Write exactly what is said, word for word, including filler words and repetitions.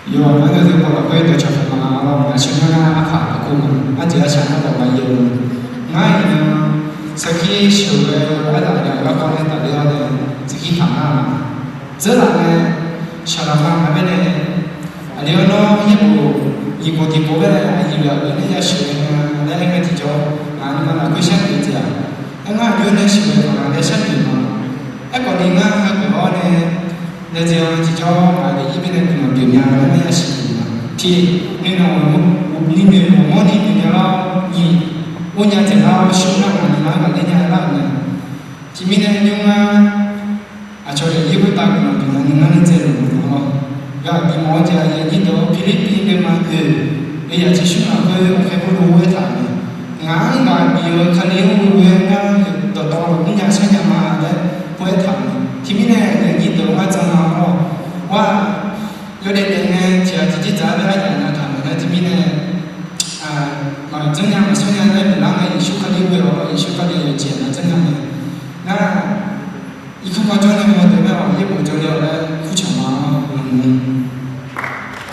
Yawqha-anr ghae-eu dawqtawvluf khoer dawqcawq khaqma-a lawr, ngaq sheuq nar ngar arpaq aqkhof ma, arjeq arshaq nar dawq ma yaev-eu. Ngar iqnan sarkir sheuqghae-eu aryamq aqyawf-anr garkawv nae tafler-awr nae sarkir taq ngar-a. Dzeurlaf nae shaqlaq ma ngaq baenae, aqli-awr nawr yaerbof nyiq khof tiq khof baenae aqyuif aqgeu nae yasheuq-eu nga laer aer ngae tiqjawr, ngaq nuima lafkhoer sharnoeq jeq-aq, aer ngar aqjox nae sheuqghae-eu ngaq nae sharnoeq ma. Aerkhawf ni ngar hageuf-awr nae, nae jeq-anr tiqjawr ngaq daefzir baenae guiqlanq pyeufnya laer aer yasheuq-eu ma. Tiq, nuinoeq nuinoeq mawrni pyeufnya lar-awr, nyiq, uvnya dzaeqlar-awr sheuq nar ngaq nuima-anr ghaqler nya lar-euq mae. Tiqmirnae nymr-a, aqcawq daefzir khoertav guiqlanq pyeufnya ni ngar nae dzaeq luf-eu ma lawr. Gaq bimawf-eu jeq aqyuif aqnyir deuq-awr, Pirlirpiv nuima oeq, oeq yaf tser smr lafkhoer Awqkhaer Pawrluv aer taq-euq mae. Ngaq-anr ghaq bif-eu Kali-anr ghoe-aer ngar dawqtawvluf mrnya sharnya ma laer khoer aer taq-euq mae. Tiqmirnae aqyuif aqnyir deuq-anr ngar jan ma lawr. War, yawdaef daef ngae tiq ghaq tiqjir dzaq-aer bae aryaq nya taq-euq mae laer tiqmirnae, maqjanr nya maqsawr nya laer meuqlar ngae Yeqsur Kali ghoe-awr Yeqsur Kali-euq yawqjeq maqjanr nya mae. Ngar irkanr kawv jawr nae mawr deuq bae-awq yaerbof jawrle-awq laer kurcaq ma-awr,